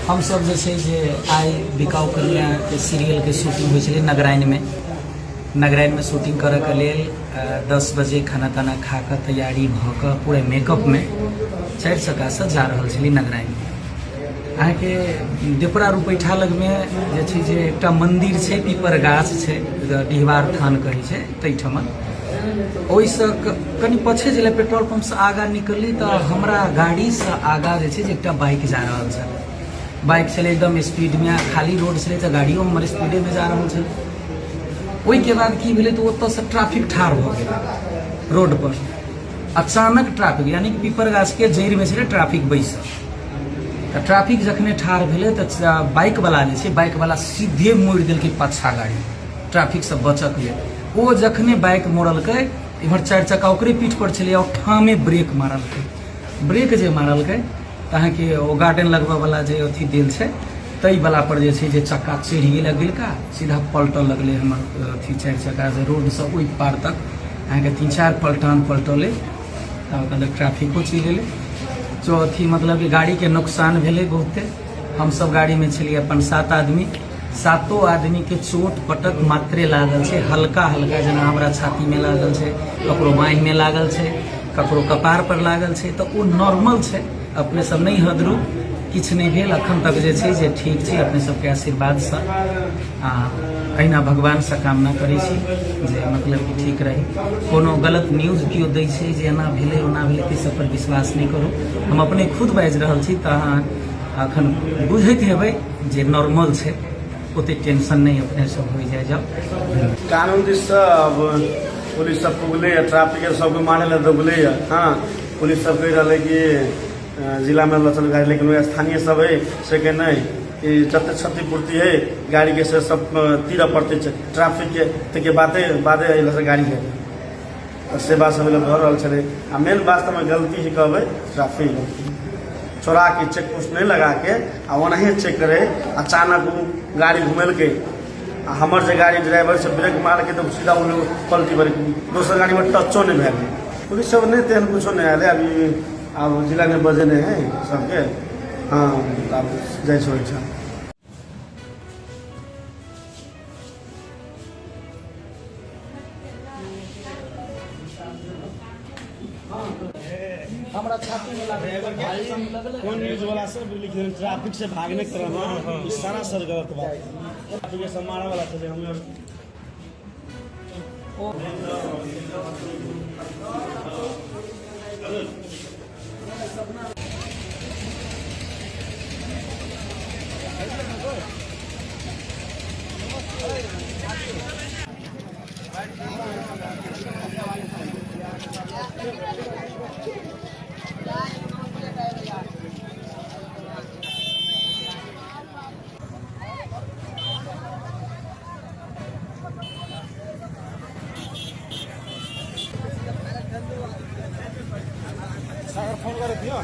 हमसब जे छै जे आइ बिकाउ कन्याके सीरियलके शूटिंग होइ छलै नगराइनमे। नगराइनमे शूटिंग करैके लेल 10 बजे खाना ताना खा कऽ तैयारी भऽ कऽ पूरे मेकअपमे 4 चक्कासँ जा रहल छली नगराइन। अहाँके देपरा रुपैठा लगमे जे छै जे एकटा मन्दिर छै, पीपर गाछ छै, डिहबार थान कहै छै ताहिठमन। ओहिसँ कनि पछे छलै पेट्रोल पम्पसँ आगाँ निकलली तऽ हमरा गाड़ीसँ आगाँ जे छै जे एकटा बाइक जा रहल छलै। बाइक छलै एकदम स्पीडमे, खाली रोड छलै तऽ गाड़ियो हमर स्पीडेमे जा रहल छलै। ओहिके बाद की भेलै तऽ ओतऽसँ ट्रैफिक ठाढ़ भऽ गेलै रोडपर अचानक। ट्रैफिक यानी कि पीपर गाछके जड़िमे छलै ट्रैफिक बैसल। तऽ ट्रैफिक जखने ठाढ़ भेलै तऽ बाइकवला जे छै, बाइकवला सीधे मोड़ि देलकै पाछा गाड़ी ट्रैफिकसँ बचऽके लेल। ओ जखने बाइक मोड़लकै, इम्हर 4 चक्का ओकरे पीठ पर छलै, ओ ठामे ब्रेक मारलकै। ब्रेक जे मारलकै तऽ अहाँके ओ गार्डन लगबऽवला जे अथी देल छै ताहिवला पर जे छै जे चक्का चढ़ि गेल आ गिलका सीधा पलटऽ लगलै हमर अथी 4 चक्का से रोडसँ ओहि पार तक अहाँके 3-4 पलटान पलटलै। तब ट्रैफिको चलि एलै। जो अथी मतलब कि गाड़ीके नुकसान भेलै बहुते। हमसब गाड़ीमे छलियै अपन 7 आदमी, 7 आदमीके चोट पटक मात्रे लागल छै, हल्का हल्का, जेना हमरा छातीमे लागल छै, ककरो बाँहिमे लागल छै, ककरो कपार पर लागल छै, तऽ ओ नॉर्मल छै। अपने सब नहि हदरू, किछु नहि भेल अखन तक, जे छै जे ठीक छै अपने सबके आशीर्वादसँ। आ अहिना भगवानसँ कामना करै छी जे मतलब कि ठीक रही। कोनो गलत न्यूज केओ दै छै जे एना भेलै ओना भेलै, ताहि सब पर विश्वास नहि करू। हम अपने खुद बाजि रहल छी तऽ अहाँ अखन बुझैत हेबै जे नॉर्मल छै, ओते टेंशन नहि अपने सब होइ जाइ जाउ। कानून दिससँ अब पुलिस सब पुगलै या ट्रैफिक सबके मारै लए दौगलै। हँ, पुलिस सब कहि रहलै कि जिलामे लऽ चलू गाड़ी, लेकिन ओ स्थानीय सब है से के नहि, ई जते क्षतिपूर्ति है गाड़ीके से सब तीरऽ पड़तै ट्रैफिकके, ताहिके बादे बादे एहि से गाड़ी है। तऽ से बात सब भऽ रहल छलै। आ मेन वास्तवमे गलती ही कहबै ट्रैफिक गलती, चोरा के चेक पोस्ट नहि लगा के आ ओनाहिए चेक करे। अचानक ओ गाड़ी घुमेलकै आ हमर जे गाड़ी ड्राइवर से ब्रेक मारलकै तऽ सीधा ओ पलटी भरि, दोसर गाड़ीमे टचो नहि भेल। पुलिस सब नहि तेहन कुछो नहि आयल अभी। आब जिलामे बजेने है सबके। हँ, आब जाइ छै ओहिठाम। हमरा छाती में लागल। कोन न्यूज वाला सब लिख देने ट्रैफिक से भागने के क्रम, ई सरासर गलत बात। ट्रैफिक से मारे वाला छलै हम। सागर फोन गरेको थियो।